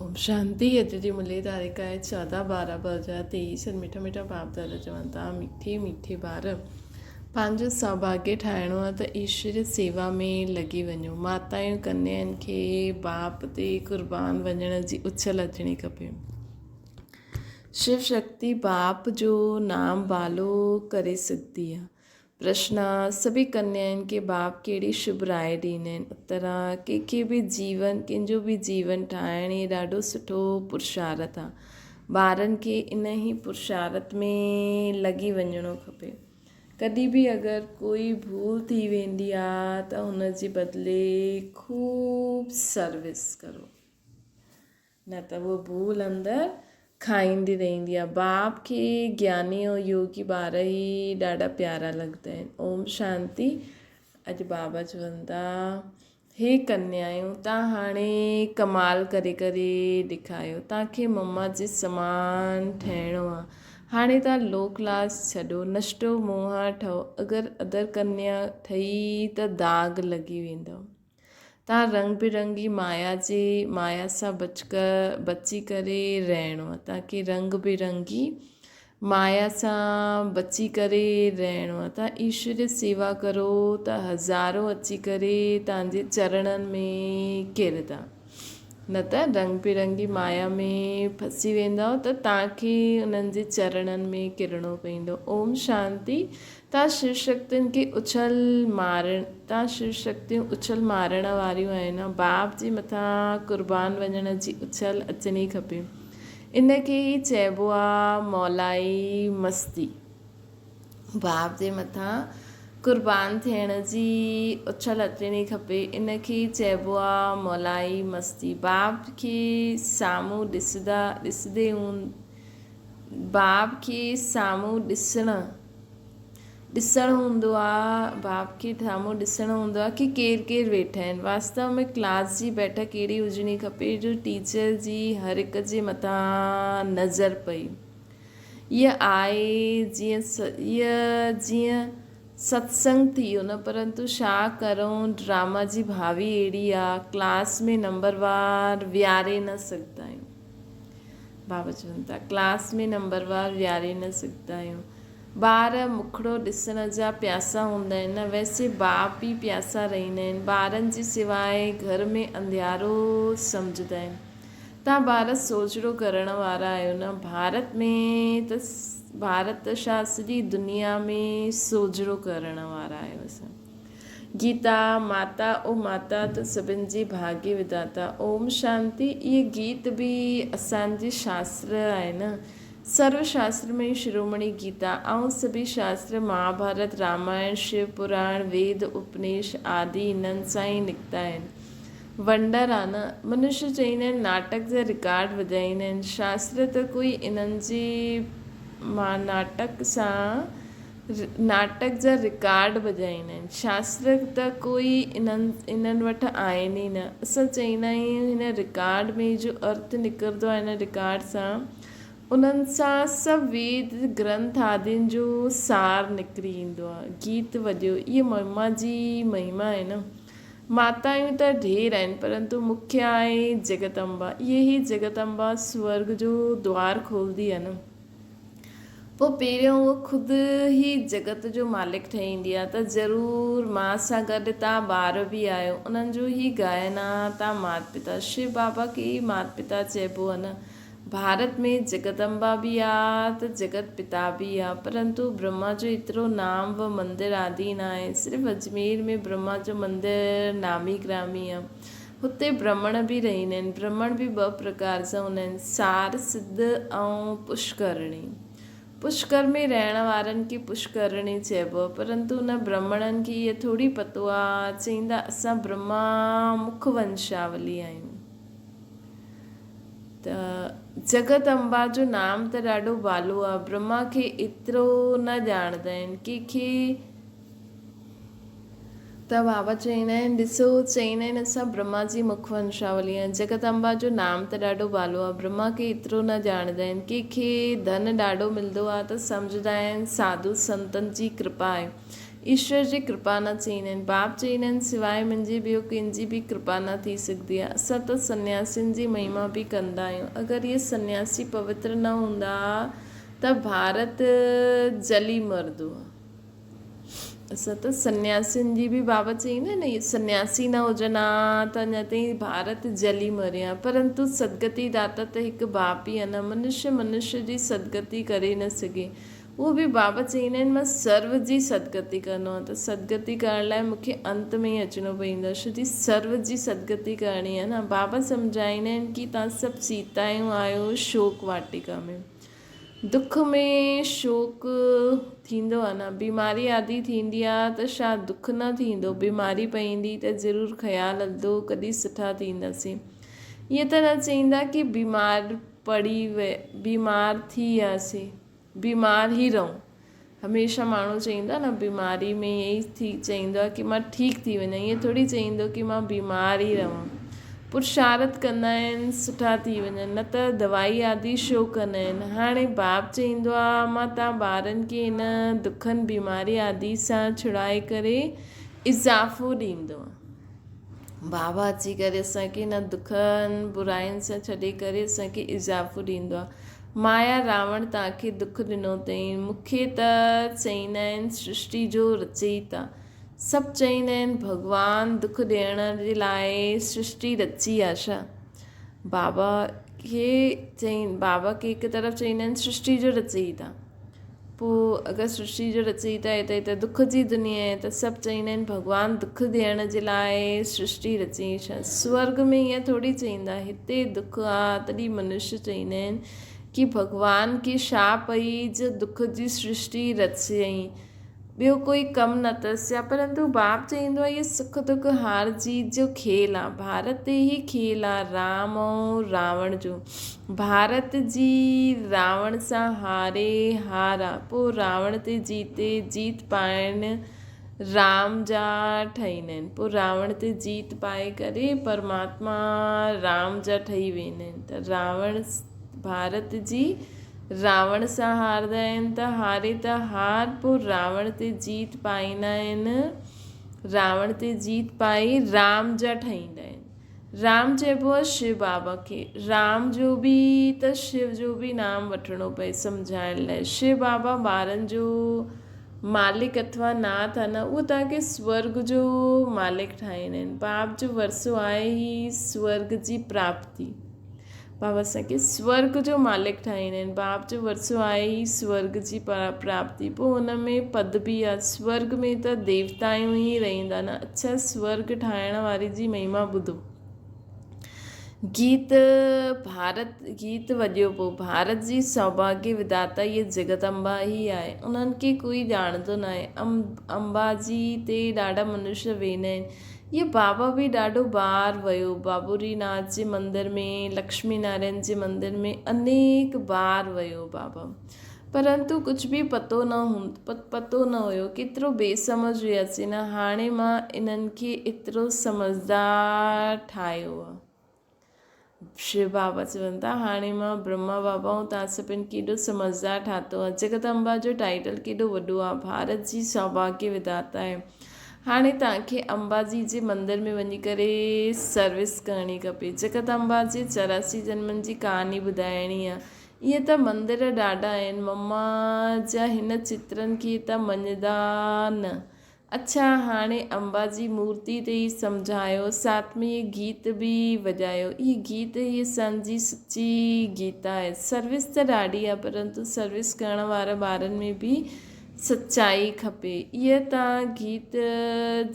اوم شانتي اڄ جي ملي تاريخ آهي 14 12 2023 سر مٺا مٺا باپ دادا چون ٿا مٺي مٺي ٻار پنهنجو سوڀاگيه ٺاهڻو آهي ته ايشور سيوا ۾ لڳي وڃو ماتائون ڪنيائن کي باپ تي قربان وڃڻ جي اڇل اچڻي کپي شو شڪتي باپ جو نام بالو ڪري سگهندي آهي پرشن، سڀئي ڪنيائن کي باپ ڪهڙي شڀ راء ڏيندا آهن؟ اتر، ڪنهن کي به جيون، ڪنهن جو به جيون ٺاهڻ هي ڏاڍو سٺو پرشارٿ آ. ٻارن کي انهي پرشارٿ ۾ لڳي وڃڻو کپي. ڪڏهن به اگر ڪوئي ڀول ٿي ويندي آ ته ان جي بدلي خوب سروس ڪرو. نه ته اهو ڀول اندر کائيندي رهندي آهي. باپ کي گياني ۽ يوگي ٻار ئي ڏاڍا پيارا لڳندا آهن. اوم شانتي. اڄ بابا چون ٿا، هي ڪنيايون تان هاڻي ڪمال ڪري ڪري ڏيکايو. تان کي مما جي سمان ٺهڻو آ. هاڻي تان لو ڪلاس ڇڏو، نشٽو موهان ٺهو. اگر ادر ڪنيا ٺهي ته داغ لڳي ويندو. تان رنگ برنگي مايا جي مايا سان بچي ڪري رهڻو آ تان کي رنگ برنگي مايا سان بچي ڪري رهڻو آ تان ايشور جي سيوا ڪرو ته هزارو اچي ڪري تان جي چرڻن ۾ ڪردا نه ته رنگ برنگي مايا ۾ ڦسي ويندؤ ته تان کي انهن جي چرڻن ۾ ڪرڻو پوندو اوم شانتي تان شو شڪتين کي اڇل مارڻ تان شو شڪتيون اڇل مارڻ واريون آهن باپ جي مٿان قربان وڃڻ جي اڇل اچڻي کپي. ان کي ئي چئبو آ مولائي مستي. باپ جي مٿان قربان ٿيڻ جي اڇل اچڻي کپي. ان کي ئي چئبو آ مولائي مستي. باپ کي سامهون ڏسندا ڏسندي باپ کي سامهون ڏسڻ ڏسڻ هوندو آ باپ کي سامهون ڏسڻ هوندو آ ڪي ڪير ڪير ويٺا آهن واستو ۾ ڪلاس جي بيٺڪ اهڙي هجڻي کپي جو ٽيچر جي هر هڪ جي مٿان نظر پئي اها آهي جيئن اها جيئن ستسنگ ٿي ويو نه پرنتو ڇا ڪرون ڊراما جي ڀاوي اهڙي آ ڪلاس ۾ نمبر وار ويهاري نه سگهندا آهيون بابا چون ٿا ڪلاس ۾ نمبر وار ويهاري نه سگهندا آهيون. ٻار مکڙو ڏسڻ جا پياسا هوندا آهن نه ويسي باپ به پياسا رهندا آهن. ٻارن جي سواء گهر ۾ انڌيارو سمجهندا آهن. تان ٻار سوجهرو ڪرڻ وارا آهيو نه. ڀارت ۾ ته ڀارت ته ڇا سڄي دنيا ۾ سوجهرو ڪرڻ وارا آهيو اسان. گيتا، ماتا او ماتا تون سڀن جي ڀاڳي وڌاتا. اوم شانتي اهي گيت به اسان جي شاستر آهي نه. سرو شاستر ۾ شرومڻي گيتا ۽ سڀئي شاستر مهاڀارت، رامائڻ، شو پراڻ، ويد، اپنيش آدي انهن سان ئي نڪتا آهن. ونڊر آ نه. منشي چئيندا آهن ناٽڪ جا رڪارڊ وڄائيندا آهن. شاستر ته ڪوئي انهن جي مان ناٽڪ سان ناٽڪ جا رڪارڊ وڄائيندا آهن. شاستر ته ڪوئي انهن انهن وٽ آهن ئي نه. اسان چئيندا آهيون هن رڪارڊ ۾ جو ارٿ نڪرندو آهي هن رڪارڊ سان انهن سان سڀ ويد گرنٿ آدين جو سار نڪري ايندو آهي. گيت وڄيو اهي مهما جي مهما آهي نه. ماتايون ته ڍير آهن پرنتو مکيه آهي جڳت امبا. اهي ئي جڳت امبا سورڳ جو دوار کولندي آهي نه. پوء پهريون هوء خود ئي جڳت جو مالڪ ٺهي ايندي آ ته ضرور مان سان گڏ تان ٻار به آهيو. انهن جو هي گائن آ تان مات پتا. شو بابا کي ئي مات پتا چئبو آ نه. ڀارت ۾ جڳدمبا به آ ته جڳت پتا به آ. پرنتو برهما جو ايترو نام و مندر آدي ناهي. صرف اجمير ۾ برهما جو مندر نامي گرامي آ. هتي برهمڻ به رهندا آهن. برهمڻ به ٻه پرڪار جا هوندا آهن، سار سڌ ۽ پشڪرڻي. پشڪر ۾ رهڻ وارن کي پشڪرڻي چئبو آهي. پرنتو انهن برهمڻن کي اهو ٿوري پتو آهي. چئيندا اسان برهما مک ونشاولي آهيون. ته جڳت امبا جو نام ته ڏاڍو ڀالو آهي. برهما کي ايترو نه ڄاڻندا آهن. ڪنهن کي ته بابا چئيندا آهن، ڏسو، چئيندا آهن اسان برهما جي مک ونشاولي آهيون. جڳت امبا جو نام ته ڏاڍو ڀالو آهي. برهما کي ايترو نه ڄاڻندا آهن. ڪنهن کي ڌن ڏاڍو ملندو آهي ته سمجهندا آهن ساڌو سنتن جي ڪرپا آهي. ايشور جي ڪرپا نه چئيندا آهن. باپ چئيندا آهن، سواء منهنجي ٻيو ڪنهن جي به ڪرپا نه ٿي سگهندي آهي. اسان ته سنياسين جي مهما به ڪندا آهيون. اگر اهي سنياسي پوتر نه هوندا ته ڀارت جلي مرندو. اسان ته سنياسين جي به بابا چئيندا آهن نه اهي سنياسي نه هجن ها ته اڃا تائين ڀارت جلي مري ها. پرنتو سدگتي داتا ته هڪ باپ ئي آهي نه. منشيه منشيه جي سدگتي ڪري نه سگهي. اهو به بابا چئيندا آهن مان سرو جي سدگتي ڪندو آهيان ته سدگتي ڪرڻ لاء مون کي انت ۾ ئي اچڻو پوندو ڇو جي سرو جي سدگتي ڪرڻي آهي نه بابا سمجهائيندا آهن ڪي توهان سڀ سيتايون آهيو شوڪ واٽيڪا ۾ دک ۾ شوڪ ٿيندو آهي نه بيماري آدي ٿيندي آهي ته ڇا دک نه ٿيندو بيماري پوندي ته ضرور خيال هلندو ڪڏهن سٺا ٿينداسين ائين ته نه چئيندا ڪي بيمار پڙي بيمار ٿي وياسين بيمار ئي رهون. هميشه ماڻهو چئيندو آهي نه بيماري ۾ ائين ئي ٿي چئيندو آهي ڪي مان ٺيڪ ٿي وڃان ائين ٿوري چئيندو ڪي مان بيمار ئي رهان. پرشارٿ ڪندا آهن سٺا ٿي وڃن نه ته دوائي آدي شو ڪندا آهن. هاڻي باپ چئيندو آهي مان تان ٻارن کي هن دکن بيماري آدي سان ڇڙائي ڪري اضافو ڏيندو آهيان. بابا اچي ڪري اسان کي هن دکن براين سان ڇڏي ڪري اسان کي اضافو ڏيندو آهي. مايا راوڻ توهان کي دک ڏنو اٿئي. مون کي ته چئيندا آهن سرشٽي جو رچيتا. سڀ چئيندا آهن ڀڳوان دک ڏيڻ جي لاء سرشٽي رچي آ ڇا؟ بابا کي چئين بابا کي هڪ طرف چئيندا آهن سرشٽي جو رچيتا. پوء اگر سرشٽي جو رچيتا آهي ته هي ته دک جي دنيا آهي ته سڀ چئيندا آهن ڀڳوان دک ڏيڻ جي لاء سرشٽي رچي ڇا؟ سورڳ ۾ ائين ٿوري چئيندا هتي دک آ تڏهن منشيه چئيندا آهن ڪي ڀڳوان کي ڇا پئي جو دک جي سرشٽي رچيائين ٻيو ڪوئي ڪم نه اٿس يا پرنتو باپ چئيندو آهي اهي سک دک هار جيت جو کيل آ ڀارت تي هي کيل آ رام ۽ راوڻ جو ڀارت جي راوڻ سان هاري هار آ پوء راوڻ تي جيتي جيت پائڻ رام جا ٺهيندا آهن پوء راوڻ تي جيت پائي ڪري پرماتما رام جا ٺهي ويندا آهن ته راوڻ ڀارت جي راوڻ سان هاردا آهن ته هاري ته هار پوء راوڻ تي جيت پائيندا آهن. راوڻ تي جيت پائي رام جا ٺهيندا آهن. رام چئبو آهي شو بابا کي. رام جو به ته شو جو به نام وٺڻو پئي سمجهائڻ لاء. شو بابا ٻارن جو مالڪ اٿوا ناٿ آهي نه اهو توهان کي سورڳ جو مالڪ ٺاهيندا آهن. باپ جو ورثو آهي ئي سورڳ جي پراپتي. بابا اسان کي سورڳ جو مالڪ ٺاهيندا آهن. باپ جو ورثو آهي ئي سورڳ جي پراپتي. پوء ان ۾ پد به آهي. سورڳ ۾ ته ديوتائون ئي رهندا نه. اڇا سورڳ ٺاهڻ واري جي مهما ٻڌو. گيت ڀارت گيت وڄيو پوء ڀارت جي سوڀاگيه وڌاتا هيء جڳت امبا ئي آهي. انهن کي ڪوئي ڄاڻندو ناهي. امبا جي تي ڏاڍا منشيه ويندا آهن. هيء بابا به ڏاڍو بار ويو. بابوري ناٿ جي مندر ۾، لڪشمي نارائڻ جي مندر ۾ انيڪ بار ويو بابا. پرنتو ڪجهه به پتو نه پتو نه هيو. ڪيترو بي سمجهه هياسين نه. هاڻي مان انهن کي ايترو سمجهدار ٺاهيو آ. شو بابا چون ٿا، هاڻي مان برهما بابا ۽ توهان سڀن کي ايڏو سمجهدار ٺاتو آهي. جڳت امبا جو ٽائيٽل ڪيڏو وڏو آهي. ڀارت جي سوڀاگيه وڌاتا آهي. هاڻي توهان کي امبا جي جي مندر ۾ وڃي ڪري سروس ڪرڻي کپي. جڳت امبا جي 84 جنمن جي ڪهاڻي ٻڌائڻي آهي. ائين ته مندر ڏاڍا آهن. مما جا هن چترن کي ته مڃدا نه. اڇا هاڻي امبا جي مورتي تي ئي سمجهايو ساٿ ۾ هي گيت به وڄايو. هي گيت هي اسان جي سچي گيتا آهي. سروس ته ڏاڍي آهي پرنتو سروس ڪرڻ وارا ٻارن ۾ به سچائي کپي. اهي تان گيت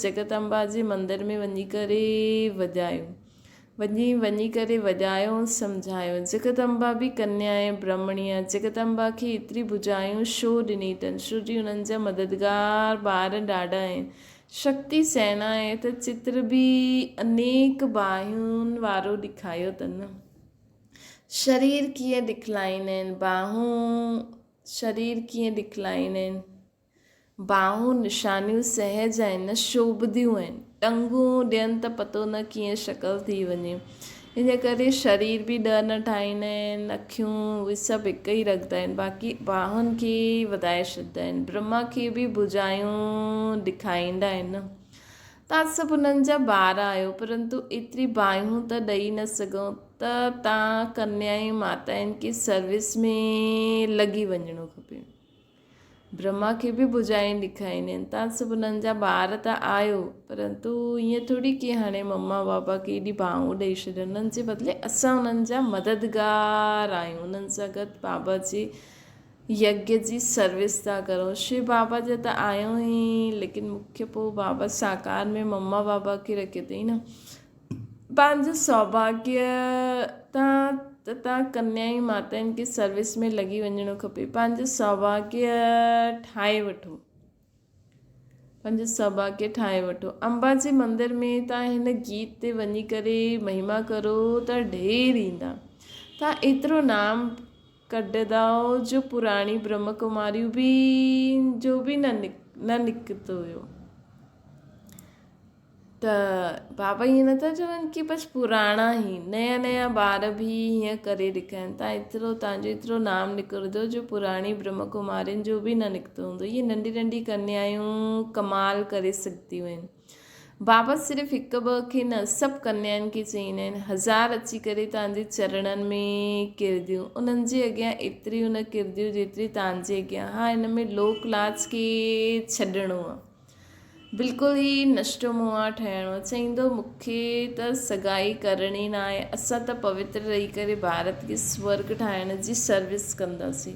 جڳت امبا جي مندر ۾ وڃي ڪري وڄايو. وڃي وڃي ڪري وڄايو ۽ سمجهايو. جڳت امبا به ڪنيا ۽ برهمڻي آ. جڳت امبا کي ايتري بجايون ڇو ڏني اٿن؟ ڇو جي انهن جا مددگار ٻار ڏاڍا آهن. شڪتي سينا آهي ته چتر به انيڪ باهين وارو ڏيکايو اٿن. شرير ڪيئن ڏکلائيندا آهن؟ باهون شرير ڪيئن ڏکلائيندا آهن؟ باهون نشانيون سهج آهن نه شوڀديون آهن. ٽنگون ڏين ته پتو نه ڪيئن شڪل ٿي وڃي. ان جي ڪري شرير به ڏهه نه ٺاهيندا آهن، اکيون اهي سڀ هڪ ئي رکندا آهن، باقي ٻانهن کي وڌائي ڇڏيندا آهن. برهما کي به ڀجايون ڏکائيندا آهن. توهان سڀ انهن جا ٻار آهيو، پرنتو ايتري باهيون ته ڏئي نه سگهو ته توهان ڪنيائين ماتائن کي سروس ۾ لڳي وڃڻو کپي. برهما کي به ٻجهائي ڏيکاريندين تان سڀ انهن جا ٻار ته آهيو پرنتو ائين ٿوري ڪي هاڻي مما بابا کي ايڏي ٻانهون ڏئي ڇڏيو انهن جي بدلي اسان انهن جا مددگار آهيون انهن سان گڏ بابا جي يگيه جي سروس ٿا ڪرون شو بابا جا ته آهيون ئي ليڪن مکيه پوء بابا ساڪار ۾ مما بابا کي رکيو اٿئي نه پنهنجو سوڀاگيه تان ته تان ڪنيائي ماتائن کي سروس ۾ لڳي وڃڻو کپي پنهنجو سوڀاگيه ٺاهي وٺو پنهنجو سوڀاگيه ٺاهي وٺو امبا جي مندر ۾ تان هن گيت تي وڃي ڪري مهما ڪرو ته ڍير ايندا تان ايترو نام ڪڍندائو جو پراڻي برهم ڪماريون به جو به نه نڪتو هيو ته بابا ائين نٿا چون ڪي بس پراڻا ئي نيا نيا ٻار به هيئن ڪري ڏيکارين ٿا ايترو تان جو ايترو نام نڪرندو جو پراڻي برهم ڪمارين جو به نه نڪتو هوندو اهي ننڍي ننڍي ڪنيائون ڪمال ڪري سگهنديون آهن بابا صرف هڪ ٻه کي نه سڀ ڪنيائن کي چئيندا آهن هزار اچي ڪري تان جي چرڻن ۾ ڪرديون انهن جي اڳيان ايتريون نه ڪرديون جيتري تان جي اڳيان ها هن ۾ لوڪ لاچ کي ڇڏڻو آهي بلڪل ئي نشٽو مئا ٺهڻو. چئيندو مون کي ته سگائي ڪرڻي ناهي، اسان ته پوتر رهي ڪري ڀارت کي سورڳ ٺاهڻ جي سروس ڪنداسين.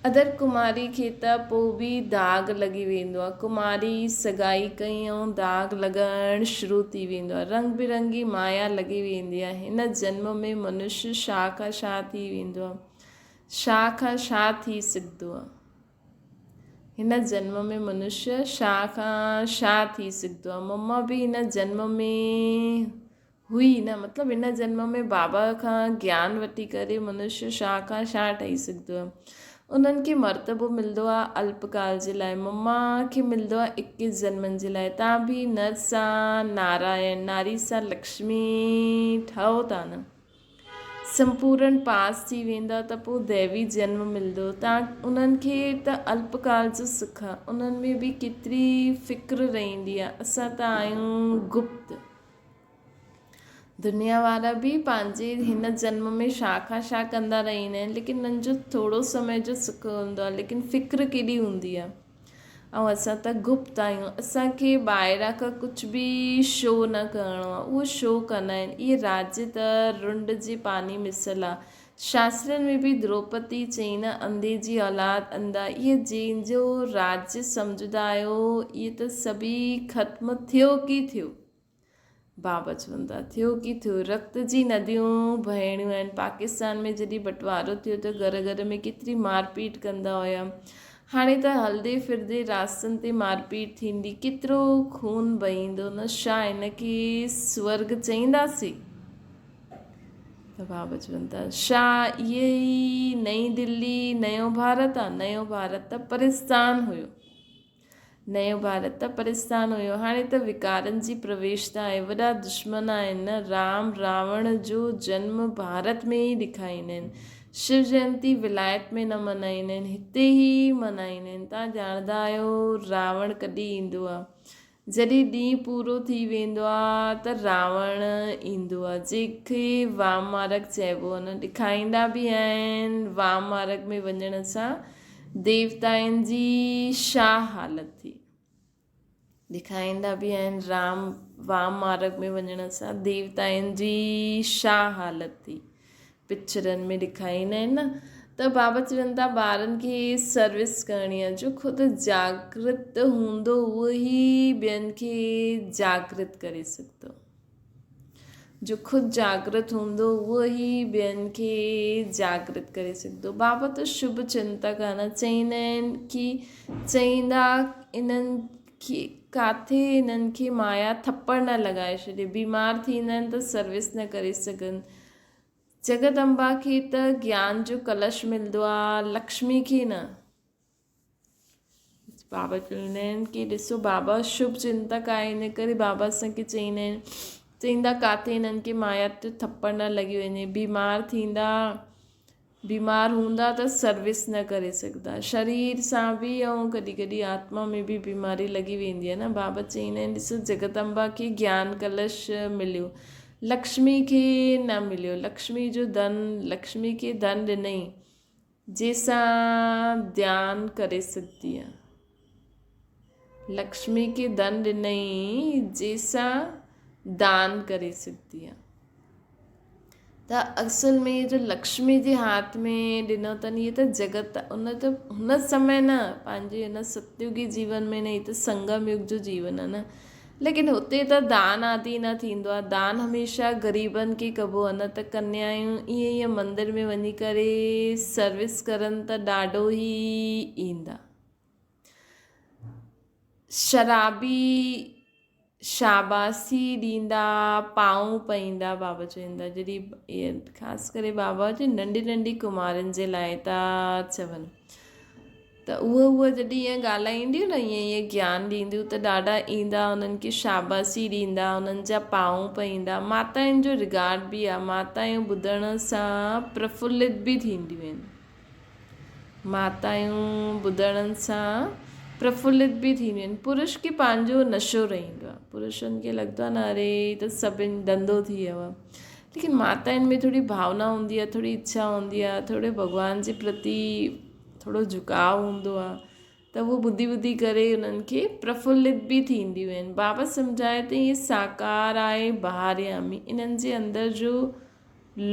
ادر ڪماري کي ته پوء به داغ لڳي ويندو آهي. ڪماري سگائي ڪئي ۽ داغ لڳڻ شروع ٿي ويندو آهي. رنگ برنگي مايا لڳي ويندي آهي. هن جنم ۾ منش شاهه کان شاهه ٿي ويندو آهي. شاهه کان شاهه ٿي سگهندو آهي. هن جنم ۾ منشيه شاهه کان شاهه ٿي سگهندو آهي. مما به هن جنم ۾ هئي نه مطلب هن جنم ۾ بابا کان گيان وٺي ڪري منشيه شاهه کان شاهه ٺهي سگهندو آهي. انهن کي مرتبو ملندو آهي الپ ڪال جي لاء. مما کي ملندو آهي اڪيس جنمن جي لاء. تان به نر سان نارائڻ، ناري سان لڪشمي ٺهو ٿا نه. سمپورن پاس ٿي ويندا ته پوء ديوي جنم ملندو تان انهن کي ته الپ ڪال جو سک آ انهن ۾ به ڪيتري فڪر رهندي آ اسان ته آهيون گپت دنيا وارا به پنهنجي هن جنم ۾ شا کان شا ڪندا رهندا آهن ليڪن انهن جو ٿورو سمي جو سک هوندو آ ليڪن فڪر ڪيڏي هوندي آ. ۽ اسان ته گپت آهيون اسان کي ٻاهران کان ڪجهه به شو نه ڪرڻو آهي اهو شو ڪندا آهن اهي راڄ ته رنڊ جي پاني مثل آهي شاسترن ۾ به دروپتي چئي نه انڌي جي اولاد انڌا اهي جنهن جو راڄ سمجهندا آهيو اهي ته سڀئي ختم ٿيو ڪي ٿيو. بابا چون ٿا، ٿيو ڪي ٿيو، رت جي نديون وهڻيون آهن. پاڪستان ۾ جڏهن بٽوارو ٿيو ته گهر گهر ۾ ڪيتري مارپيٽ ڪندا هيا. هاڻي ته هلندي ڦرندي راستن تي مارپيٽ ٿيندي، ڪيترو خون بهيندو نه. ڇا ان کي سورڳ چئينداسين؟ ته بابا چون ٿا، ڇا اهي ئي نئين دلي، نيو ڀارت آ؟ نيو ڀارت ته پرستان هيو. نيو ڀارت ته پرستان هيو، هاڻي ته وڪارن جي پرويشتا آهي، وڏا دشمن آهن نه، رام راوڻ جو جنم ڀارت ۾ ئي ڏيکاريندا آهن، شو جينتي ولايت ۾ نه ملهائيندا آهن، هتي ئي ملهائيندا آهن، توهان ڄاڻندا آهيو راوڻ ڪڏهن ايندو آهي، جڏهن ڏينهن پورو ٿي ويندو آهي ته راوڻ ايندو آهي، جنهن کي وام مارگ چئبو آهي نه، ڏيکاريندا به آهن وام مارگ ۾ وڃڻ سان ديوتائن جي ڇا حالت ٿي. ڏيکاريندا به آهن رام وام مارگ ۾ وڃڻ سان ديوتائن جي ڇا حالت ٿي. پڪچرن ۾ ڏيکاريندا آهن نه ته بابا چون ٿا ٻارن کي سروس ڪرڻي آهي جو خود جاگرت هوندو اهو ئي ٻين کي جاگرت ڪري سگهندو. جو خود جاگرت هوندو اهو ئي ٻين کي جاگرت ڪري سگهندو. بابا ته شڀ چنتڪ آهن چئيندا آهن ڪي چئيندا انهن کي ڪاٿي انهن کي مايا ٿپڙ نه لڳائي ڇڏي بيمار ٿيندا آهن ته سروس نه ڪري سگهن جڳت امبا کي ته گيان جو ڪلش ملندو آهي لڪشمي کي نه. بابا چوندا آهن ڪي ڏسو بابا شڀ چنتڪ آهي ان ڪري بابا اسان کي چئيندا آهن چئيندا ڪاٿي هنن کي مايا جو ٿپڙ نه لڳي وڃي، بيمار ٿيندا، بيمار هوندا ته سروس نه ڪري سگهندا. شرير سان به ۽ ڪڏهن ڪڏهن آتما ۾ به بيماري لڳي ويندي آهي نه. بابا چئيندا آهن ڏسو جگدمبا کي گيان ڪلش مليو، لڪشمي کي نه مليو. لڪشمي جو ڌن، لڪشمي کي ڌن ڏنئي جنهن سان ڌيان ڪري سگهندي آهي. لڪشمي کي ڌن ڏنئي جنهن سان دان ڪري سگهندي آهي. ته اصل ۾ جو لڪشمي جي هاٿ ۾ ڏنو اٿن اهي ته جڳت ان ته هن سمي نه پنهنجي هن ستيگي جيون ۾ نه هي ته سنگم يگ جو جيون آهي نه ليڪن هتي ته دان آدي نه ٿيندو آهي دان هميشه غريبن کي ڪبو آهي نه ته ڪنيائون ائين ائين مندر ۾ وڃي ڪري سروس ڪرن ته ڏاڍو ئي ايندا شرابي شاباسي ڏيندا پائون پئيندا بابا چوندا جڏهن خاص ڪري بابا جي ننڍي ننڍي ڪمارين جي لاء ٿا چون ته اهي اهي جڏهن ائين ڳالهائينديون نه ائين ائين گيان ڏينديون ته ڏاڍا ايندا انهن کي شاباسي ڏيندا انهن جا پائون پئيندا ماتائن جو رگارڊ به آهي ماتائون ٻڌڻ سان پرڦلت به ٿينديون آهن ماتائون ٻڌڻ سان پرڦلت به ٿينديون آهن. پرش کي پنهنجو نشو رهندو آهي. پرشن کي لڳندو آهي نه اري هي ته سڀني ڌنڌو ٿي ويو آهي. ليڪن ماتائن ۾ ٿوري ڀاونا هوندي آهي، ٿوري اڇا هوندي آهي، ٿوري ڀڳوان جي پرتي ٿورو جهڪاءُ هوندو آهي ته اهو ٻڌي ٻڌي ڪري انهن کي پرڦلت به ٿينديون آهن. بابا سمجهائي ته هيء ساڪار آهي بهاريامي انهن جي اندر جو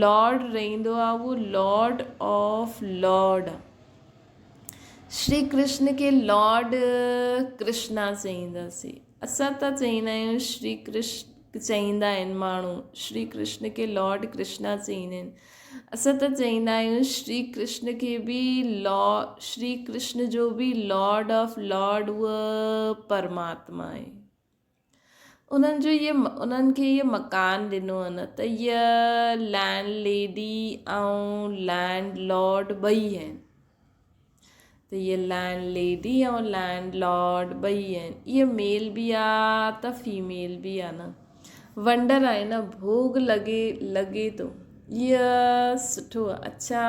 لارڊ رهندو آ اهو لارڊ آف لارڊ آ. شري ڪرشن کي لارڊ ڪرشنا چئينداسي. اسان ته چئيندا آهيون شري ڪرشن چئيندا آهن ماڻهو شري ڪرشن کي لارڊ ڪرشنا چئيندا آهن. اسان ته چئيندا آهيون شري ڪرشن کي به لا شري ڪرشن جو به لارڊ آف لارڊ اهو پرماتما آهي. انهن جو اهي انهن کي اهي مڪان ڏنو آهي نه ته اهي لينڊ ليڊي ۽ لينڊ لارڊ ٻئي آهن ته اهي لينڊ ليڊي ۽ لينڊ لارڊ ٻئي آهن اهي ميل به آهي ته فيميل به آهي نه ونڊر آهي نه ڀوڳ لڳي لڳي ٿو اهي سٺو آهي اڇا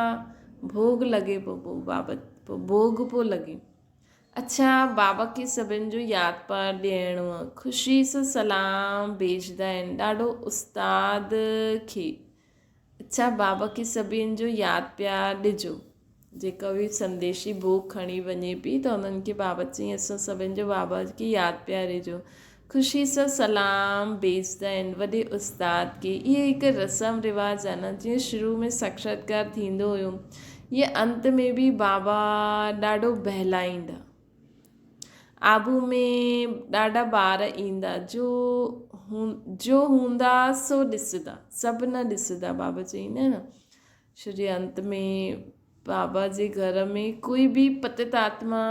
ڀوڳ لڳي پيو پوءِ بابت پوءِ ڀوڳ پيو لڳي اڇا بابا کي سڀن جو ياد پار ڏيڻو آ خوشي سان سلام ڀيجدا آهن ڏاڍو استاد کي اڇا بابا کي سڀن جو ياد پيار ڏجو جيڪا به سنديشي ڀوڳ کڻي وڃي پي ته انهن کي بابا چئي اسان سڀن جو بابا کي ياد پيار ڏجو خوشي سان سلام ڀيجدا آهن وڏي استاد کي اهي هڪ رسم رواج آهي نه جيئن شروع ۾ ساڪشاتڪار ٿيندو هيو اهي انت ۾ به بابا ڏاڍو بهلائيندا آبو ۾ ڏاڍا ٻار ايندا جو جو هوندا سو ڏسندا سڀ نه ڏسندا بابا چئيندا آهن نه شروع انت ۾ بابا جي گهر ۾ ڪوئي به پتت آتما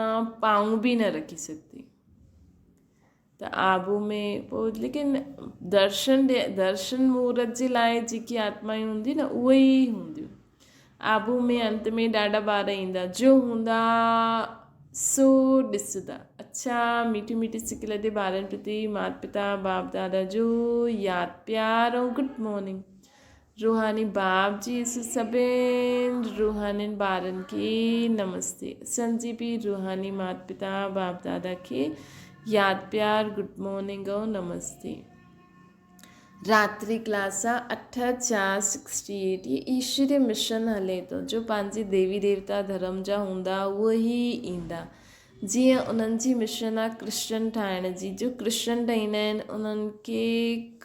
پانءُ به نه رکي سگهندي ته آبو ۾ پوء ليڪن درشن ڏي درشن مهورت جي لاء جيڪي آتمائون هونديون نه اهي ئي هونديون آبو ۾ انت ۾ ڏاڍا ٻار ايندا جو هوندا سو ڏسندا اڇا ميٺي ميٺي سڪ لڌي ٻارن پرتي مات پتا باپ دادا جو ياد پيار ۽ گڊ مارننگ روحاني باپ جي اس سڀن روحانين ٻارن کي نمستي اسان جي به روحاني مات پتا باپ دادا کي ياد پيار گڊ مارننگ ۽ نمستي راتري ڪلاس آ اٺ چار سڪسٽي ايٽ هي ايشوري مشن هلي ٿو جو پنهنجي ديوي ديوتا ڌرم جا هوندا اهي ئي ايندا جيئن انهن جي مشن آ ڪرسچن ٺاهڻ جي جو ڪرسچن ٺهيندا آهن انهن کي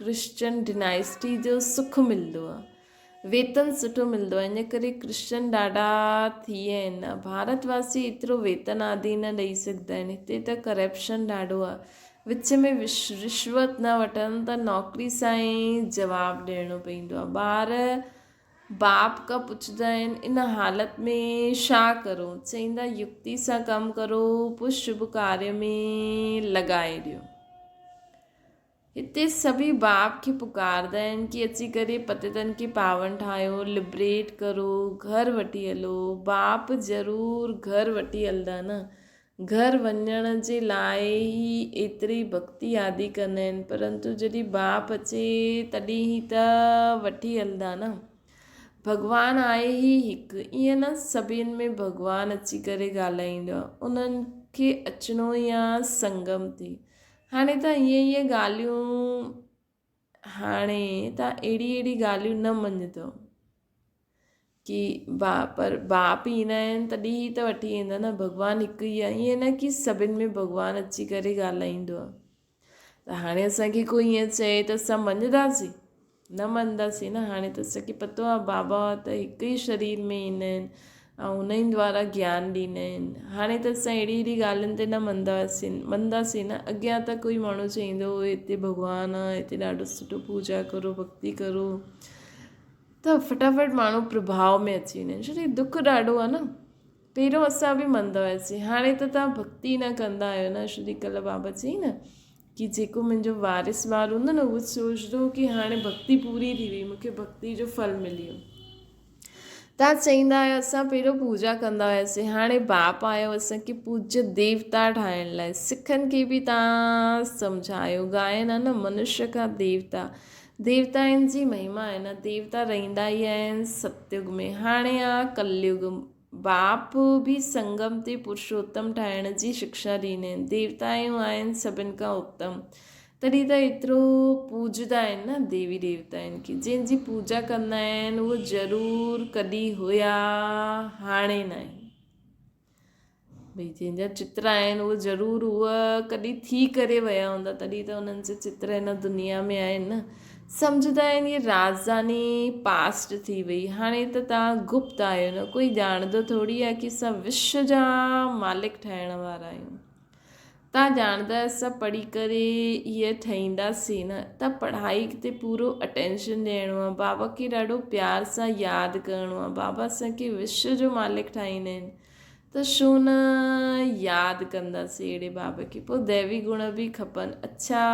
ڪرسچن ڊنائسٽي جو سک ملندو آ ويتن سٺو ملندو آ ان ڪري ڪرسچن ڏاڍا ٿي ويا آهن ڀارت واسي ايترو ويتن آدي نه ڏئي سگهندا آهن هتي ته ڪرپشن ڏاڍو آ وچ ۾ رشوت نه وٺن ته نوڪري سان ئي جواب ڏيڻو پوندو آ ٻار باپ کان پڇندا آهن، ان حالت ۾ ڇا ڪرون؟ چئيندا، يڪتي سان ڪم ڪرو، پوء شڀ ڪاريه ۾ لڳائي ڏيو. هتي سڀئي باپ کي پڪارندا آهن ڪي اچي ڪري پتيتن کي پاون ٺاهيو، لبريٽ ڪرو، گهر وٺي هلو. باپ ضرور گهر وٺي هلندا نه. گهر وڃڻ جي لاء ئي ايتري ڀڳتي آدي ڪندا آهن، پرنتو جڏهن باپ اچي تڏهن ئي ته وٺي هلندا نه. ڀڳوان آهي ئي هڪ، ائين نه سڀين ۾ ڀڳوان اچي ڪري ڳالهائيندو آهي، انهن کي اچڻو ئي آهي سنگم تي. هاڻي ته ائين ائين ڳالهيون هاڻي توهان اهڙي اهڙي ڳالهيون نه مڃندؤ ڪي با پر باپ ايندا آهن تڏهن ئي ته وٺي ايندا نه ڀڳوان هڪ ئي آهي ائين نه ڪي سڀن ۾ ڀڳوان اچي ڪري ڳالهائيندو آهي ته هاڻي اسانکي ڪوئي ائين چئي ته اسان مڃنداسين نه مڃنداسين نه هاڻي ته اسانکي پتو آهي بابا ته هڪ ئي شرير ۾ ايندا آهن ۽ ان ئي دوارا گيان ڏيندا آهن. هاڻي ته اسان اهڙي اهڙي ڳالهين تي نه مڃنداسين مڃنداسين نه اڳيان ته ڪوئي ماڻهو چئيندو هو هتي ڀڳوان آهي هتي ڏاڍو سٺو پوڄا ڪرو ڀڳتي ڪرو ته فٽافٽ ماڻهو پرڀاء ۾ اچي ويندا آهن ڇو جو دک ڏاڍو آهي نه پهريون اسان به مڃندا هئاسين هاڻي ته توهان ڀڳتي نه ڪندا آهيو نه ڇو جو ڪلهه بابا چئي نه ڪي جيڪو منهنجو وارث ٻار هوندو نه اهو سوچندو ڪي هاڻي ڀڳتي پوري ٿي وئي مونکي ڀڳتي جو ڦل ملي ويو تان چئيندا آهيو اسان پهريون پوڄا ڪندا هياسين هاڻي باپ آيو اسان کي پوڄ ديوتا ٺاهڻ لاء سکن کي به تان سمجهايو گائن آ نه منشيه کان ديوتا ديوتائن جي مهما آهي نه ديوتا رهندا ئي آهن ستيگ ۾ هاڻي آ ڪليگ باپ به سنگم تي پرشوتم ٺاهڻ جي شڪشا ڏيندا آهن ديوتائون آهن سڀن کان اتم تڏهن ته ايترو پوڄندا آهن نه ديوي ديوتائن کي. جنهن جي پوڄا ڪندا آهن اهو ضرور ڪڏهن هيا هاڻي ناهن. ڀئي جنهن جا چتر آهن اهو ضرور هو ڪڏهن ٿي ڪري ويا هوندا تڏهن ته انهن جا چتر هن دنيا ۾ آهن نه. سمجهندا آهن هي راڄڌاني پاسٽ ٿي وئي هاڻي ته توهان گپت آهيو نه ڪوئي ڄاڻندو ٿوري آهي ڪي اسان وشو جا مالڪ ٺاهڻ وارا آهيون. تان ڄاڻندا اسان پڙهي ڪري هيء ٺهينداسين نه ته پڙهائي تي پورو اٽينشن ڏيڻو آهي بابا کي ڏاڍو پيار سان ياد ڪرڻو آهي بابا اسان کي وشو جو مالڪ ٺاهيندا آهن ته ڇو نه ياد ڪنداسين اهڙي بابا کي پوء ديوي گڻ به کپن اڇا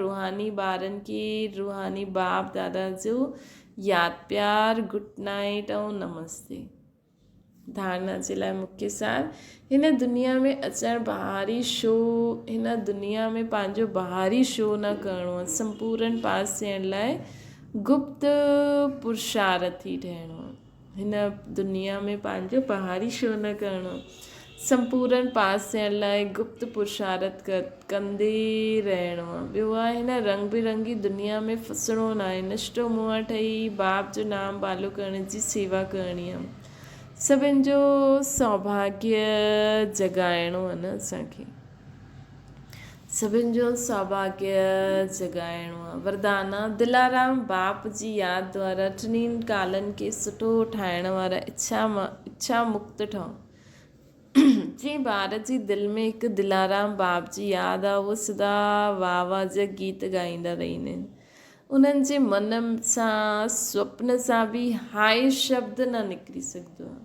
روحاني ٻارن کي روحاني باپ دادا جو ياد پيار گڊ نائيٽ ۽ نمستي. ڌارڻا جي لاء مکيه سار هن دنيا ۾ اچڻ بهاري شو هن دنيا ۾ پنهنجو بهاري شو نه ڪرڻو آهي سمپورن پاس ٿيڻ لاء گپت پرشارٿي ٺهڻو آهي هن دنيا ۾ پنهنجو بهاري شو نه ڪرڻو آهي سمپورن پاس ٿيڻ لاء گپت پرشارٿ ڪندي رهڻو آهي ٻيو آهي هن رنگ برنگي دنيا ۾ ڦسڻو ناهي نشٽو منهن ٺهي باپ جو نام بالو ڪرڻ جي سيوا ڪرڻي آهي سڀن جو سوڀاگيه جڳائڻو آهي نه اسان کي سڀن جو سوڀاگيه جڳائڻو آهي وردان آهي دلارام باپ جي ياد دوارا ٽنهي ڪالن کي سٺو ٺاهڻ وارا اڇا اڇا مڪت ٺهو جنهن ٻار جي دل ۾ هڪ دلارام باپ جي ياد آ اهو سدا واهه واهه جا گيت ڳائيندا رهندا آهن. انهن جي من سان سوپن سان به هاء شبد نه نڪري سگهندو آ.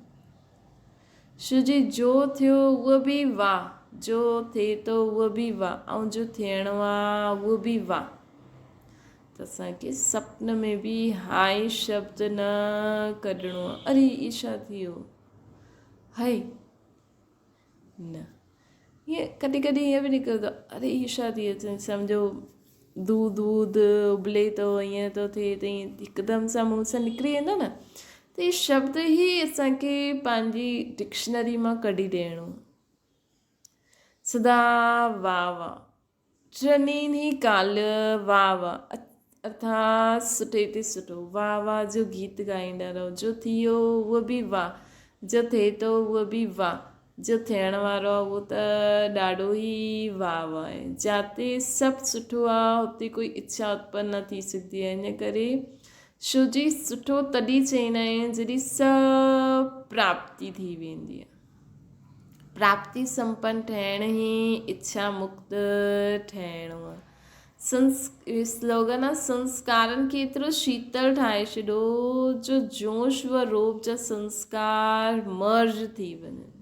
شو جي جو ٿيو اهو به واهه، جو ٿئي ٿو اهو به واهه ۽ جو ٿيڻو آ اهو به واهه. ته اسان کي سپن ۾ به هاء شبد نه ڪڍڻو آ. اري هي ڇا ٿي ويو؟ هائي نه ائين ڪڏهن ڪڏهن ائين به نڪرندو آهي اري هي ڇا ٿي ويو سمجهو دوڌ ووڌ ابلي ٿو ائين ٿو ٿئي ته ائين هڪدم سان منهن سان نڪري ويندو نه ته هي شبد ئي اسانکي پنهنجي ڊڪشنري مان ڪڍي ڏيڻو سدا واهه واهه ٽنهي ئي ڪالهه واهه واهه ارٿات سٺي تي سٺو واهه واهه جو گيت ڳائيندا رهو. جو ٿيو اهو به واهه، جو ٿئي ٿو اهو به واهه، جو ٿيڻ وارو آهي اهو ته ڏاڍو ئي واهه واهه آهي. جاتي سڀ سٺو آهي اتي ڪوئي اڇا اتپن نه ٿي سگهندي آهي. ان ڪري شو جي سٺو تڏهن چئيندا آهن جڏهن سڀ پراپتي ٿي ويندي آهي. پراپتي سمپن ٺهڻ ئي اڇا مڪت ٺهڻو آهي. سلوگن آهي سنسڪارن کي ايترو شيتل ٺاهي ڇڏو جو جوش و روپ جا سنسڪار مرج ٿي وڃن.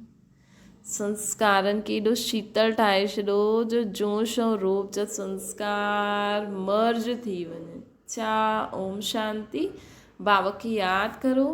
سنسڪارن کي ايڏو شيتل ٺاهي ڇڏو جو جوش ۽ روپ جا سنسڪار مرج ٿي وڃن. اڇا اوم شانتي. بابا کي ياد ڪرو.